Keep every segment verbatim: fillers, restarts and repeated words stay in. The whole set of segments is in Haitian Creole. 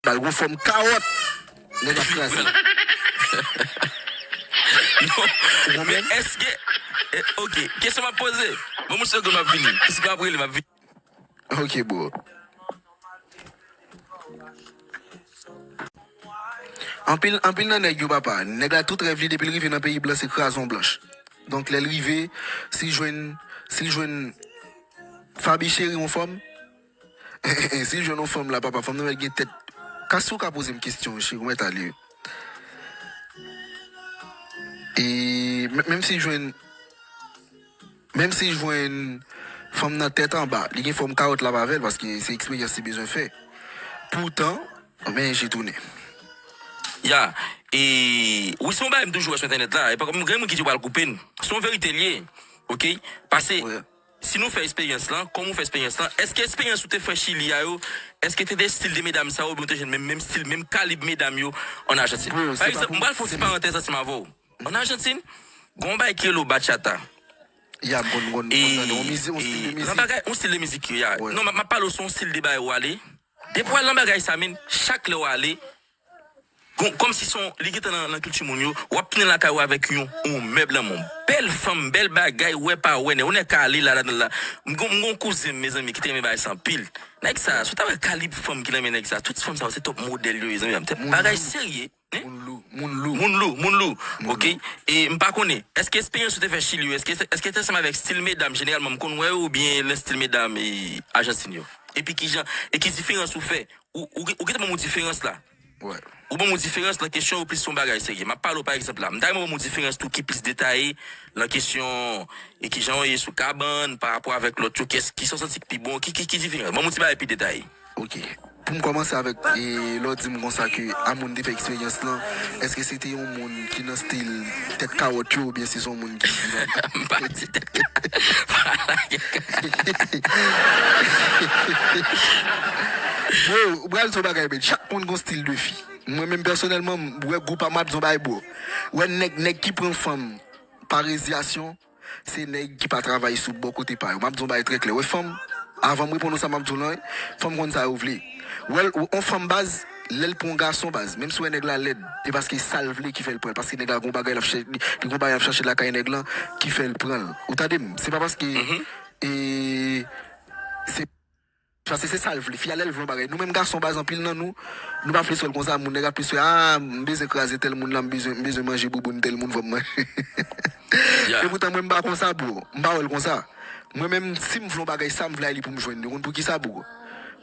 Bal gon fòm kawòt. Nèg ap kraze. Non, men èske. Eh, ok, kesyon m ap poze. Bon, mwen se m ap vini. Piske m ap rele, m ap vini. Ok, bro. Anpil, anpil nan nèg yo, papa. Nèg la, tout rèv li, depi l rive nan peyi blan, se kraze yon blanch. Donk, lè l rive, si l jwenn, si l jwenn Faby Cheri yon fanm, si l jwenn yon fanm la, papa, fanm nan mèt gen tèt. Ka si w ka poze m kesyon, cheri, ou mèt ale. E, men- menm si l jwenn Menm si l jwenn fanm nan tèt anba, li gen fòm kawòt l ap avè l, paske se eksperyans li bezwen fè. Poutan, men je tounen. Ya, e wi, se yon bagay m toujou wè sou entènèt la, e pa kòm gen moun ki di yo pral koupe n. Se yon verite l ye, ok? Pase, si nou fè eksperyans lan, kòm ou fè eksperyans lan, èske eksperyans ou te fè Chili a yo, èske te de stil de medam sa yo, oubyen ou te jwenn menm, menm stil, menm kalib medam yo ann Ajantin? Pa egzanp, m pral fè yon ti parantèz ansanm avè w. Ann Ajantin, gen yon bagay ki rele bachata. Ya, m konn, konn, konn tande yon mizik, yon stil de mizik. Nan bagay, yon stil de mizik, ya. Non, m ap pale w sou yon stil de bagay ou ale. Depi w al nan bagay sa, men, chak lè w ale, kòmsi se yon, li gentan nan, nan kilti moun yo, w ap tounen lakay ou avèk yon, yon mèb nan men w. Bèl fanm, bèl bagay, wè pa wè, nè, ou nèk ale la, ladan l la. M gon, m gon kouzen m, mezanmi, ki te renmen bagay sa anpil. Nèg sa, si w ta wè kalib fanm ki nan men nèg sa, tout fanm sa yo, se top modèl yo ye, zanmi m. Bagay serye. Moun lou, moun lou. Moun lou, moun lou. Ok. E m pa konnen, èske eksperyans ou te fè Chili yo, èske, èske te ansanm avèk stil medam jeneralman m konn wè yo, oubyen nan stil medam e Ajantin yo? Epi kijan, e ki diferans ou fè? Ou, ou, ou gentan ban m yon diferans la. Ou ban m yon diferans nan kesyon yo plis se yon bagay serye. M ap pale w pa egzanp la. M ta renmen w ban m yon diferans tou ki plis detaye nan kesyon e kijan w ye sou kabann pa rapò avèk lòt yo, kiyès, kisa w santi ki pi bon, ki, ki, ki diferans? Ban m yon ti bagay pi detaye. Ok. Pou m kòmanse avèk e, lè w di m konsa ke a moun te fè eksperyans lan, èske se te yon moun ki nan stil tèt kawòt yo oubyen se yon moun ki. M pa di tèt kawòt. Bro, ou pral di yon bagay, men chak moun gon stil de fi. Mwen menm pèsonèlman, m wè gwoup a m ap di yon bagay, bro. Wè nèg, nèg ki pran fanm pa rezyasyon, se nèg ki pa travay sou bò kote pa yo. M ap di yon bagay trè klè. Wè fanm, avan m reponn ou sa m ap di w lan, fanm konn sa yo vle. Wè, yon fanm baz, lè l pran yon gason baz, menm si w wè nèg la lèd, e paske sa l vle ki fè l pran l. Paske nèg la gon bagay l ap chèche, li gon bagay l ap chache lakay nèg lan ki fè l pran l. Ou tande m? Se pa paske, e, se Paske se sa l vle. Fi a lè l vle yon bagay. Nou menm gason baz anpil nan nou, nou pa plis wè l konsa, moun nèg ap plis wè, a, m bezwen kraze tèl moun la, m bezwen, m bezwen manje bouboun tèl moun, fò m manje. Epoutan mwen m pa konsa, bro. M pa wè l konsa. Mwen menm, si m vle yon bagay, sa m vle a li pou m jwenn li. Ou konn poukisa, bro?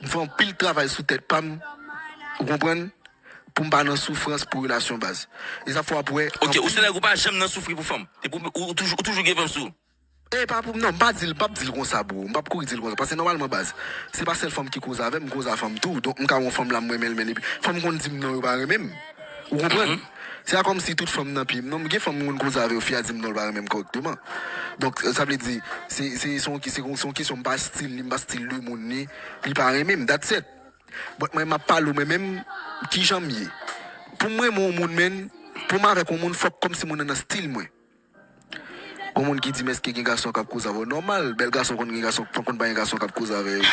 M fè anpil travay sou tèt pa m, ou konprann? Pou m pa nan soufrans pou relasyon baz. E sa fè w ap wè. Ok, ou se nèg ou pa janm nan soufri pou fanm. Depi ou, ou toujou, ou toujou gen fanm sou ou. E pa pou, non, m pa di l, m p ap di l konsa, bro. M p ap kouri di l konsa. Paske nòmalman, baz, se pa sèl fanm ki koze avè m, m koze a fanm tou. Donk, m ka wè yon fanm la, m renmen l, men epi fanm konn di m non, yo pa renmen m. Ou konprann? Se pa kòmsi tout fanm nan pye m. Non, m gen fanm m konn koze avè yo, fi a di m non, l pa renmen m kòrèkteman. Donk, sa vle di, se, se, se yon, se yon, se yon kesyon, m pa stil li, m pa stil de moun li, li pa renmen m, that's it. But mwen, m ap pale w, mwen menm, kijan m ye. Pou m renmen yon moun, menn, pou m avèk yon moun, fòk kòmsi moun nan nan stil mwen. Gon moun ki di m èske gen gason k ap koze avè w? Nòmal, bèl gason konn gen gason, konn pa gen gason k ap koze avè yo.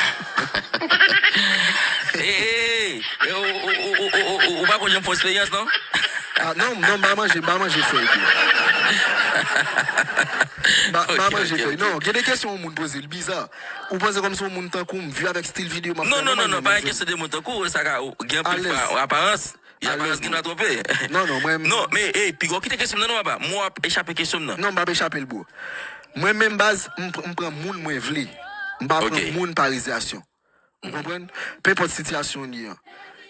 Ey, ey, ey, ou pa konn jan m fè eksperyans non? Ah non, non, m pa manje, m pa manje fèy bro. M pa manje fèy. Non, gen de kesyon yon moun poze, l biza. Ou panse kòmsi yon moun tankou m, vye avèk stil videyo m ap fè. Non, non, non, non, pa gen kesyon de moun tankou w, sa ka, gen anpil fwa, aparans. Aparans ki nan twonpe. Non, non, mwen. Non, men, ey, piga w kite kesyon m nan, non, papa. Mwen w ap echape kesyon m nan. Non, m p ap echape l, bro. Mwen menm, baz, m, m pran moun mwen vle. M pa pran moun pa rezyasyon. Ou konprann? Penpòt sitiyasyon li an.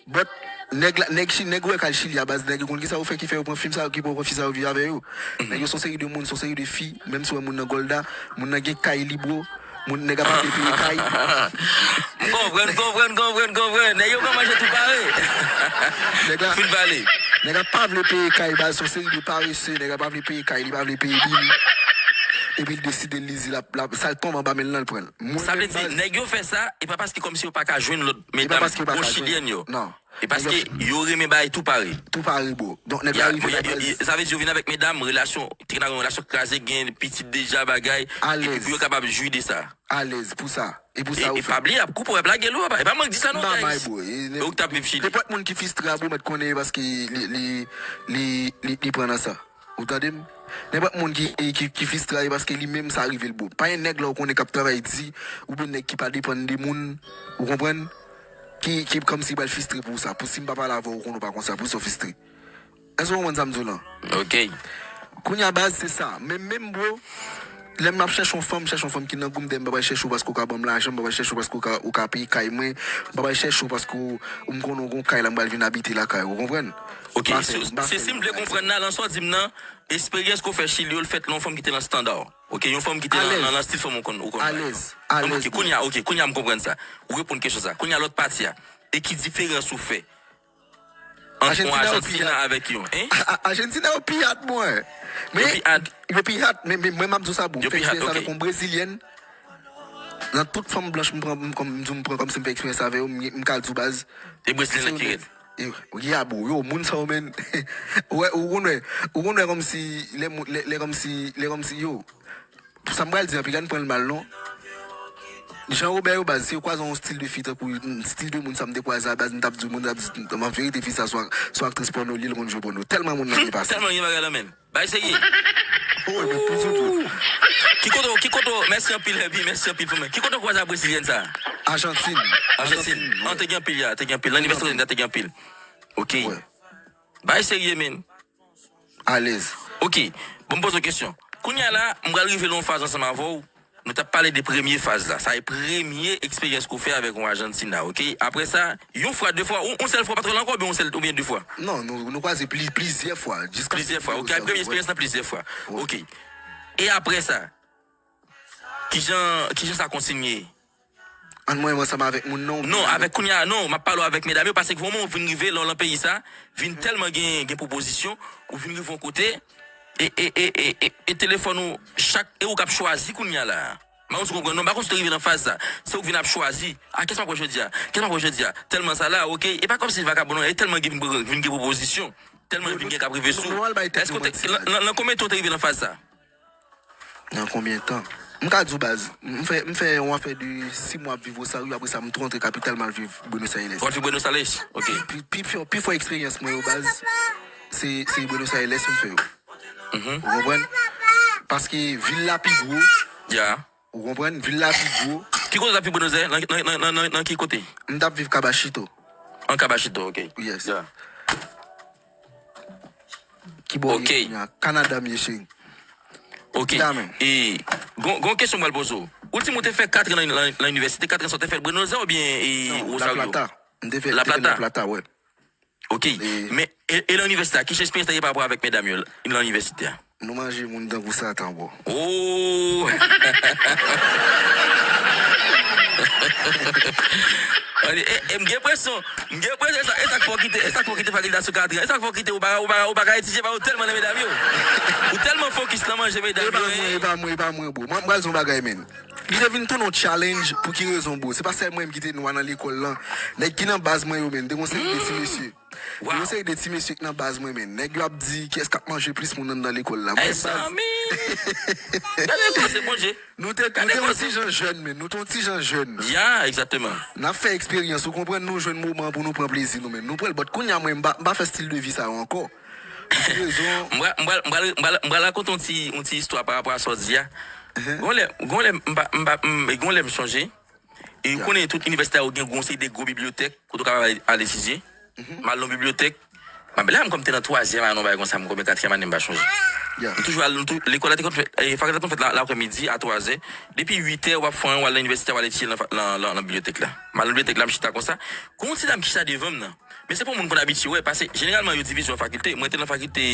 But, nèg la, nèg, nèg ou wè k al Chili a, baz, nèg yo konn kisa yo fè ki fè yo pran fi sa yo, ki pran fi sa yo viv avè yo. Nèg yo se yon seri de moun, se yon seri de fi, menm si w wè moun nan Gòlda, moun nan gen kay li, bro. Moun nèg ap vle peye kay. M konprann, konprann, konprann, konprann. Nèg yo pran manje tou pare. Nèg la, fin pale. Nèg la pa vle peye kay, baz, se yon seri de parese. Nèg la pa vle peye kay, li pa vle peye bil. Epi l deside l lezi, l ap, l ap, sa l tonbe anba men l lan, l pran l. Sa vle di, nèg yo fè sa, e pa paske kòmsi yo pa ka jwenn lòt medam bon chilyèn yo. Non. E paske yo renmen bagay tou pare. Tou pare, bro. Donk, nèg la rive la baz. Sa vle di yo vin avèk medam, relasyon, te gen yon relasyon kraze, gen pitit deja, bagay. Epi pou yo kapab jwi de sa. Alèz pou sa. E pou sa ou fè. E pa bliye, ap koupe, ap lage l, ou pa. E pa mwen k di sa, non, guys. Ou k t ap viv Chili. Nenpòt moun ki fistre a, bro, mèt konnen e paske li, li, li, li, li pran nan sa. Ou tande m? Nenpòt moun ki, ki, ki fistre a, e paske li menm sa rive l, bro. Pa gen nèg la ou konnen k ap travay di, oubyen nèg ki pa depann de moun, ou konprann? Ki, ki kòmsi pral fistre pou sa. Pou si m pa pale avè w, ou konnen w pa konsa, pou sa w fistre. Èske w konprann sa m di w lan? Ok. Kounye a baz, se sa. Men menm, bro, lè m ap chèche yon fanm, chèche yon fanm ki nan gou m, dèyè m pa pral chèche w paske w ka ban m lajan, m pa pral chèche w paske w ka, ou ka peye kay mwen, m pa pral chèche w paske w, m konnen w gon kay la, m pral vin abite lakay ou, ou konprann? Ok, se si m vle konprann nan, lan sa w di m nan, esperyans ke w fè Chili yo, l fèt lè yon fanm ki te nan standard. Ok, yon fanm ki te nan, nan, nan stil fanm ou konn, ou konn. Alèz, alèz. Ok, kounye a, ok, kounye a m konprann sa. Ou reponn kesyon sa. Kounye a lòt pati a. E ki diferans ou fè ant yon Ajantina avèk yon, en? Ajantina yo pi hard, mwen. Yo pi hard. Yo pi hard, men, men mwen m ap di w sa, bro. M fè eksperyans avèk yon brezilyèn. Nan tout fanm blanch m pran, m, kòm m di w, m pran kòmsi m fè eksperyans avè yo, m, m ka di w baz. E brezilyèn nan ki rèd? E, ya, bro, yo, moun sa yo, men. Ou wè, ou konn wè, ou konn wè kòmsi, lè moun, lè, lè kòmsi, lè kòmsi, yo. Pou sa m pral di an, piga n pran l mal, non. Jan Robert yo baz, si yo kwaze yon stil de fi tankou, mm, stil de moun sa m te kwaze a baz, m t ap di moun, m t ap di, an verite, fi sa se yon, se yon aktris pòno, li, l konn jwe pòno. Tèlman moun nan byen pase. Tèlman gen bagay lan menm. Bay serye. Oh, men plis ou tou. Ki kote w, ki kote w, mèsi anpil, Herbie, mèsi anpil, fanmi. Ki kote w kwaze a brezilyèn sa? Ajantin. Ajantin. An, te gen anpil, ya, te gen anpil. Nan inivèsite te gen anpil. Ok. Bay serye, men. Alèz. Ok. Bon, m poze w kesyon. Kounye a la, m pral rive nan yon faz ansanm avè w. Nou t ap pale de premye faz la. Sa e premye eksperyans ke w fè avèk yon Ajantina, ok? Apre sa, yon fwa, de fwa, yon, yon sèl fwa, w pa t wè l ankò, oubyen yon sèl, oubyen de fwa? Non, nou, nou kwaze pli, plizyè fwa. Jiska... Plizyè fwa, ok. Premye eksperyans lan plizyè fwa. Ok. E apre sa, kijan, kijan sa kontinye? Ant mwen menm ansanm avèk moun nan, oubyen... Non, avèk kounye a, non, m ap pale w avèk medam yo, paske vrèman ou vin rive lè w lan peyi sa, vin tèlman gen, gen pwopozisyon, ou vin rive yon kote, e, e, e, e, e, e telefòn ou, chak, e ou k ap chwazi kounye a la. M pa konn si w konprann, non, m pa konn si w te rive nan faz sa. Se ou k vin ap chwazi. A, kiyès m ap wè jodi a? Kiyès m ap wè jodi a? Tèlman sa la, ok. E pa kòmsi vakabon, non, e tèlman gen, vin, vin gen pwopozisyon. Tèlman vin gen k ap rive sou ou. Èske w te, lan, lan, lan konbyen tan w te rive nan faz sa? Nan konbyen tan? M ka di w baz, m fè, m fè yon afè de sis mwa ap viv Rosario, apre sa m tou rantre kapital, m al viv Buenos Aires. Ou al viv Buenos Aires? Ok. Pi, pi, pi, pi fò eksperyans mwen yo baz, se, se Buenos Aires m fè yo. Mhm. Ou konprann? Paske vil la pi gwo. Ya. Ou konprann? Vil la pi gwo. Ki kote w t ap viv Buenos Aires? Nan, nan, nan, nan, nan, nan ki kote? M t ap viv Caballito. An Caballito, ok. Yes. Ya. Ki bò w ye kounye a? Kanada m ye, cheri. Ok. Kanada menm. E, gon, gon kesyon m pral poze w. Ou di m ou te fè kat an nan, nan, nan inivèsite, kat an sa w te fè Buenos Aires oubyen, e, Rosario? Non, La Plata. M te fè, m te fè La Plata, wè. Ok. E men, e, e nan inivèsite a, ki jan eksperyans la ye pa rapò avèk medam yo, nan inivèsite a? Nou manje moun tankou Satan, bro. Oh! E, e, e m gen enpresyon, m gen enpresyon, e sa, e sa k fè w kite, e sa k fè w kite fakilte a sou katran, e sa k fè w kite, ou pa, ou pa, ou pa ka etidye, pa ou tèlman nan medam yo. Ou tèlman fokis nan manje medam yo, e pa mwen, e pa mwen, e pa mwen, bro. Mwen, m pral di yon bagay, men. Li te vin tounen yon challenge, pou ki rezon, bro? Se pa sèl mwen menm ki te nwa nan lekòl lan. Nèg ki nan baz mwen yo, men, te gon seri de ti mesye. Te gon seri de ti mesye ki nan baz mwen, men. Nèg yo ap di kiyès k ap manje plis moun anndan lekòl la. Mezanmi! Gade koze, Bondye. Nou te, nou te yon ti jan jèn, men. Nou te yon ti jan jèn. Ya, egzakteman. N ap fè eksperyans, ou konprann, nou jwenn moman pou nou pran plezi nou, men. Nou pran l, but kounye a mwen, m pa, m pa fè stil de vi sa yo ankò. Pou ki rezon? M pral, m pral, m pral, m pral, m pral rakonte yon ti, yon ti istwa pa rapò a sa w di a. Gon lè, gon lè, m pa, m pa, m, gon lè m sonje. E ou konnen tout inivèsite yo gen yon seri de gwo bibliyotèk, kote w kapab al, al etidye. M al nan bibliyotèk. M ap, la menm kòm m te nan twazyèm ane, yon bagay konsa, m konbyen katriyèm ane, m pa chonje. M toujou al, m tou, lekòl la te konn fèt, e, fakilte la te konn fèt la, laprèmidi a twazè. Depi uitè, w ap fè anyen, w al nan inivèsite, w al etidye nan, nan, nan, nan bibliyotèk la. M al nan bibliyotèk la, m chita konsa. Gon ti dam ki chita devan m nan. Men se pa yon moun m konn abitye wè, paske jeneralman yo divizyon fakilte. Mwen te nan fakilte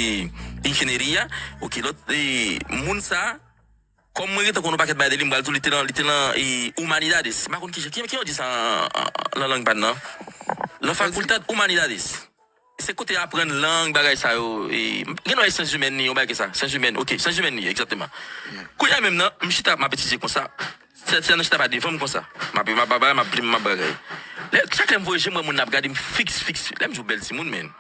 enjenyeri a. Ok, lòt, e, moun sa, kòm mwen gentan konn yon pakèt bagay de li, m pral di w, li te nan, li te nan, e, Humanidades. M pa konn ki, ki, ki yo di sa an, an, nan lang pa n nan. La Facultad Humanidades. Se kote aprann lang, bagay sa yo. E, gen yon syans imèn li, yon bagay sa. Syans imèn, ok, syans imèn li, egzakteman. Kounye a menm nan, m chita, m ap etidye konsa. Se, se nan chita pa devan m konsa. M ap, m ap, m ap, m ap plim, m ap bagay. Lè, chak lè m voye je m wè moun ap gade m fiks, fiks. Lè m di w bèl timoun, men.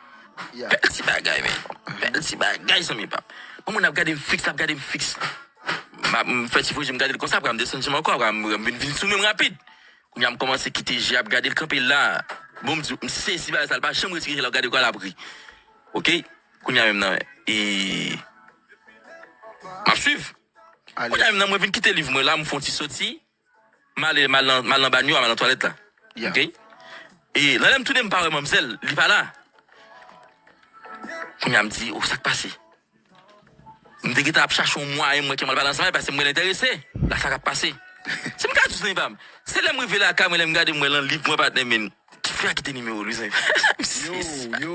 Bèl ti bagay, men. Bèl ti bagay, zanmi pa m. Mwen, moun ap gade m fiks, ap gade m fiks. M ap, m fè ti voye je m gade l konsa, apre m desann je m ankò, apre m, m vin, vin sou men m rapid. Kounye a, m kòmanse kite je ap gade l kanpe la. Bon, m di, m sezi bagay sa, l pa janm retire je l ap gade kò l ap ri. Oke? Kounye a menm nan, e, m ap swiv. Kounye a menm nan, mwen vin kite liv mwen la, m fè yon ti soti. M ale, m al nan, m al nan banyo a, m al nan twalèt la. Oke? E, lè, lè m tounen, m pa wè manmzèl, li pa la. Kounye a, m di, o, sa k pase? M te gentan ap chache yon mwayen mwen ke m al pale ansanm avè l, paske m wè l enterese. La sa k ap pase. Si m ka di w, zanmi pa m, se lè m rive lakay mwen, lè m gade m wè l nan liv mwen, patnè, men, fè a kite nimewo l, wi, zanmi pa m. Yo, yo.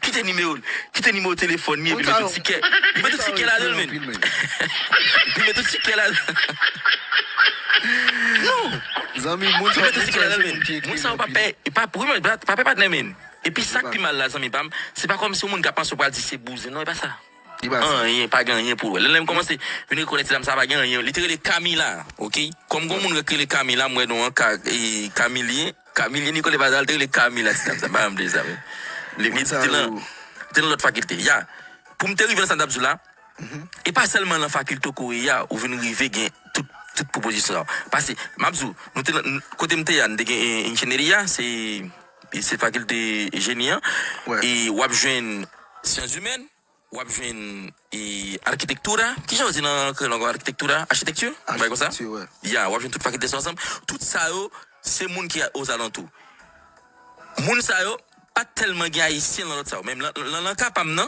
Kite nimewo l. Kite nimewo telefòn li, epi mete yon tikè. Li mete yon tikè ladan l, men. Li mete yon tikè ladan l. Non. Zanmi, moun sa, li mete yon tikè ladan l, men. Moun sa yo pa pè, pa, wi, men, pa pè patnè, men. Epi sa k pi mal la, zanmi pa m, se pa kòmsi yon moun ka panse w pral di se bouzen, non, e pa sa. Li pa sa. Anyen, pa gen anyen pou l wè. Lè, lè m kòmanse vin rekonèt ti dam sa pa gen anyen. Li te rele Camila, oke? Kòm gon moun ki rele Camila, m wè non an, Ka-, e, Camilien, Camilien Nicole Vazal te rele Camila, ti dam sa, m pa janm bliye sa, men. Li, li te nan, te nan lòt fakilte. Ya. Pou m te rive nan sa m t ap di w la, e pa sèlman nan fakilte w ye a, ou vin rive gen tout, tout pwopozisyon sa yo. Paske, m ap di w, nou te nan, kote m te ye a, nou te gen, e, ingenieria, se, se fakilte jeni an. E w ap jwenn sciences humaines, w ap jwenn, e, arquitectura. Kijan yo di nan kreyòl ankò? Architecture? Yon bagay konsa? Ya, w ap jwenn tout fakilte sa yo ansanm. Tout sa yo, se moun ki ozalantou. Moun sa yo, pa t tèlman gen ayisyen nan lòt sa yo. Menm nan, nan, nan ka pa m nan,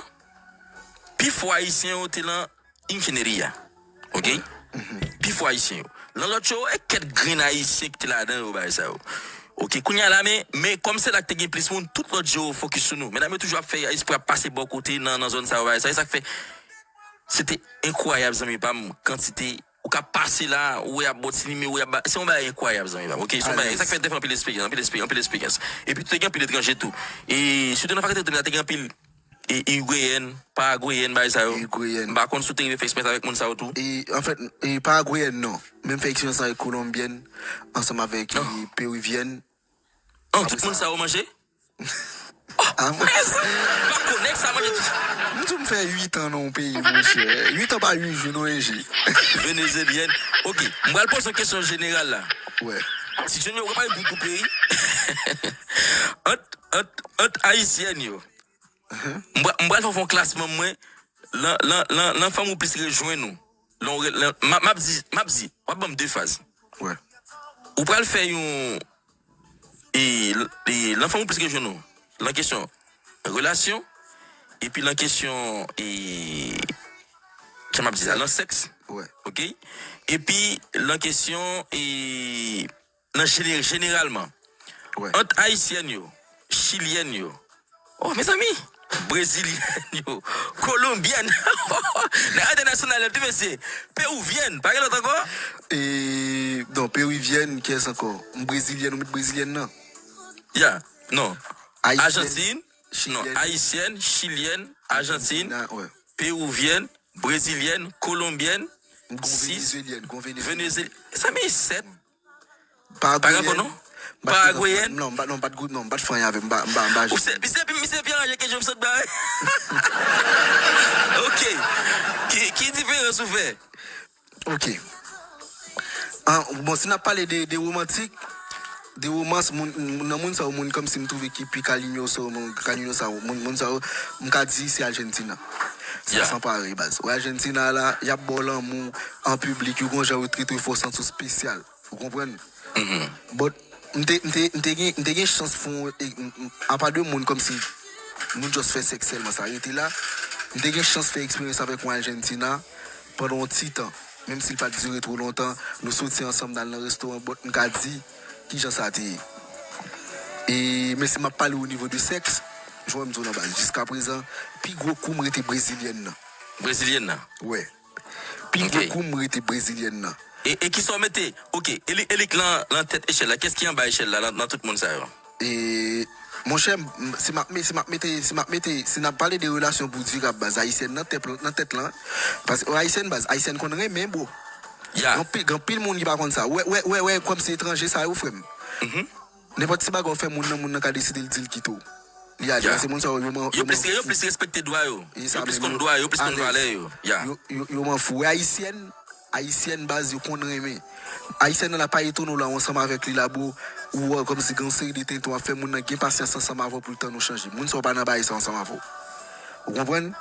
pifò ayisyen yo te nan ingenieria. Oke? Pifò ayisyen yo. Nan lòt yo, e kèk grenn ayisyen ki te ladan yo, bagay sa yo. Oke, kounye a la, men, men kòm se la k te gen plis moun, tout lòt je yo fokis sou nou. Medam yo toujou ap fè espre ap pase bò kote nan, nan zòn sa yo, bagay sa yo. E sa k fè, se te enkwayab, zanmi pa m, kantite, ou ka pase la, ou wè ap ba w ti nimewo, y ap ba, se yon bagay enkwayab, zanmi pa m. Oke, se yon bagay, e sa k fè te fè anpil eksperyans, anpil eksperyans, anpil eksperyans. Epi te gen anpil etranje tou. E sitou nan fakilte de la, te gen anpil e, Irigweyèn, Paragweyèn, bagay sa yo. Irigweyèn. M pa konn si w te rive fè eksperyans avèk moun sa yo tou. E, anfèt, e, Paragweyèn, non. Men m fè eksperyans avèk Kolonbyèn, ansanm avèk, e, Pewivyèn. Oh, tout moun sa yo manje? Oh, ah, mwen, m pa konnen sa manje. M di w m fè uit an nan yon peyi, monchè. Uit an pa uit jou, non, enje. Venezelyèn. Oke, m pral poze yon kesyon jeneral la. Wè. Ti Junior, ou konprann gou gou peyi? Ant, ant, ant Ayisyèn yo. M pra-, m pral fè yon klasman mwen. Lan, lan, lan, lan fanm ou plis rejwenn ou. Lan, ou re-, lan, m ap, m ap di, m ap di, w ap ban m de faz. Ou pral fè yon, e, e, lan fanm ou plis rejwenn ou. Lan kesyon relasyon, epi lan kesyon, e, jan m ap di sa, lan sèks. Oke? Epi lan kesyon, e, nan jene-, jeneralman, ant Ayisyèn yo, Chilyèn yo, oh, mezanmi, Brezilyèn yo, Kolonbyèn, nan entènasyonal yo tou, mesye, Pewivyèn, pa gen lòt ankò? E, non, Pewivyèn, kiyès ankò? M Brezilyèn, ou met Brezilyèn nan? Ya, non. Ajantin, non, Ayisyèn, Chilyèn, Ajantin, Pewivyèn, Brezilyèn, Kolonbyèn, sis, Venezyèn, Venezyèn, sa men sèt. Paragweyèn, non? Paragweyèn. Non, m pa, non, m pa t gwoup, non, m pa t fè anyen avè m, m pa, m pa, m pa. Ou se, misye, misye pi ranje ke Job sot bay. Oke. Ki, ki diferans ou fè? Oke. An, bon, si n ap pale de, de womantik, de womans, moun, nan moun sa yo, moun kòmsi m twouve ki pi kalinyoso, moun kalinyosa, moun, moun sa yo, m ka di se Argentina. Sa san parèy, baz. Ou Argentina la, y ap ba w lanmou an piblik, yo gon jan yo trete w, fè w santi w espesyal. Ou konprann? But, m te, m te, m te gen, m te gen chans fè yon, e, m, m, apa de moun kòmsi nou just fè sèks sèlman, sa rete la. M te gen chans fè eksperyans avèk yon Argentina pandan yon ti tan. Menm si l pa t dire twò lontan, nou soti ansanm, n al nan restoran, but m ka di kijan sa te ye. E, men si m ap pale o nivo de sèks, jan m di w nan baz, jiskaprezan, pi gwo kou m rete brezilyèn nan. Brezilyèn nan? Wè. Pi gwo kou m rete brezilyèn nan. E, e kisa w mete? Oke, e li, e li k lan, lan tèt echèl la. Kiyès ki anba echèl la, nan, nan tout moun sa yo? E, monchè, m, si m ap me-, si m ap mete, si m ap mete, si n ap pale de relasyon pou dirab, baz, ayisyèn nan tèt, nan tèt lan. Paske, o, ayisyèn, baz, ayisyèn konn renmen, bro. Ya. Gen anpil, gen anpil moun ki pa konn sa. Wè, wè, wè, wè, kòmsi etranje sa yo, frè m. Nenpòt ti bagay ou fè moun nan, moun nan ka deside l di l kite w. Li ale, Yeah. Paske moun sa yo, yo man- Yo yo plis, man- yo plis respekte dwa yo. E Yo sa plis menm, konn yo dwa yo, yo plis konn alèz. Valè yo. Yeah. Yo, yo, yo man fou. Wè, ayisyèn, ayisyèn baz yo konn renmen. Ayisyèn nan la pa etone w la, ou ansanm avèk li la, bro. Ou wè kòmsi gen yon seri de tenten w ap fè moun nan gen pasyans ansanm avè w pou l tann ou chanje. Moun sa yo pa nan bagay sa ansanm avè w. Ou konprann?